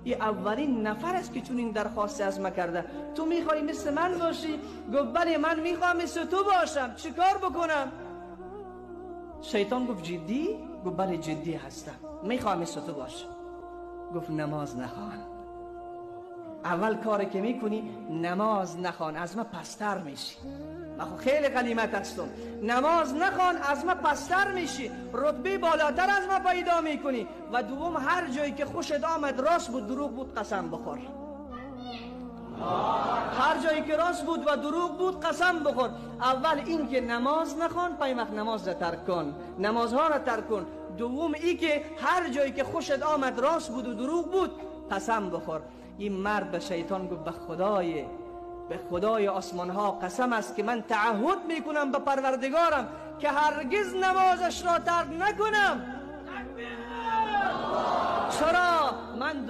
این اولین نفر است که چون این درخواست از ما کرده. تو میخوای مثل من باشی؟ گفت بله من میخوام مثل تو باشم، چیکار بکنم؟ شیطان گفت جدی؟ گفت بله جدی هستم، میخوام مثل تو باشم. گفت نماز نخوان. اول کاری که میکنی نماز نخوان، از ما پستر میشی. من خب خیلی غنیمت هستم. نماز نخوان از ما پستر میشی، رتبه بالاتر از ما پیدا میکنی. و دوم هر جایی که خوشت آمد راست بود دروغ بود قسم بخور. هر جایی که راست بود و دروغ بود قسم بخور. اول این که نماز نخوان، پای وقت نماز را ترک کن، نمازها را ترک کن. دوم ای که هر جایی که خوشت آمد راست بود و دروغ بود قسم بخور. این مرد به شیطان گفت به خدای آسمان ها قسم است که من تعهد میکنم به پروردگارم که هرگز نمازش را ترک نکنم. چرا؟ من